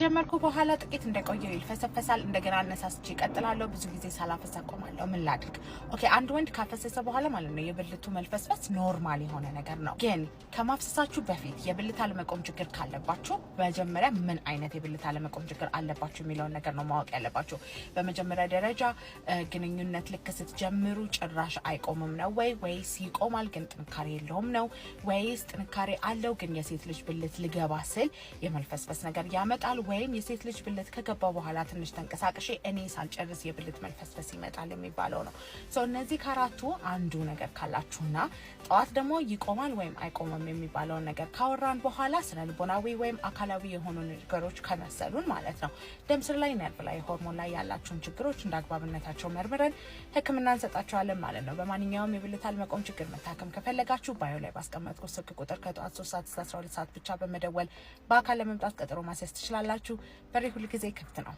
ከጀመርኩ በኋላ ጥቂት እንደቆየው ይልፈሰፈሳል። እንደገና አነሳስቼ እቀጥላለሁ። ብዙ ጊዜ ሳላፈስ አቆማለሁ። ምን ላድርግ? Okay፣ አንድ ወንድ ካፈሰሰ በኋላ ማለት ነው የብልቱ መልፈስፈስ normal የሆነ ነገር ነው። ግን ከማፍሰሳችሁ በፊት የብልት አለመቆም ችግር ካለባችሁ መጀመሪያ ምን አይነት የብልት አለመቆም ችግር አለባችሁ የሚለውን ነገር ነው ማወቅ ያለባችሁ። በመጀመሪያ ደረጃ ግንኙነት ልክ ስትጀምሩ ጭራሽ አይቆምም ነው ወይ፣ ወይስ ይቆማል ግን ጥንካሬ የለውም ነው፣ ወይስ ጥንካሬ አለው ግን የሴት ልጅ ብልት ልገባ ስል የመልፈስፈስ ነገር ያመጣል፣ ወይም የሴት ልጅ ብልት ከገባ በኋላ ትንሽ ተንቀሳቅሼ እኔ ሳልጨርስ የብልት መልፈስፈስ ይመጣል የሚባለው ነው። So እነዚህ ከአራቱ አንዱ ነገር ካላችሁና ጠዋት ደግሞ ይቆማል ወይም አይቆምም የሚባለውን ነገር ካወራን በኋላ ስነ ልቦናዊ ወይም አካላዊ የሆኑ ነገሮች ከመሰሉን ማለት ነው ደም ስር ላይ፣ ነርቭ ላይ፣ ሆርሞን ላይ ያላችሁን ችግሮች እንደ አግባብነታቸው መርምረን ሕክምና እንሰጣቸዋለን ማለት ነው። በማንኛውም የብልት አለመቆም ችግር መታከም ከፈለጋችሁ bio ላይ ባስቀመጥኩት ስልክ ቁጥር ከጠዋት 3 ሰዓት እስከ 12 ሰዓት ብቻ በመደወል በአካል ለመምጣት ቀጠሮ ማስያዝ ትችላላችሁ። በሬ ሁል ጊዜ ክፍት ነው።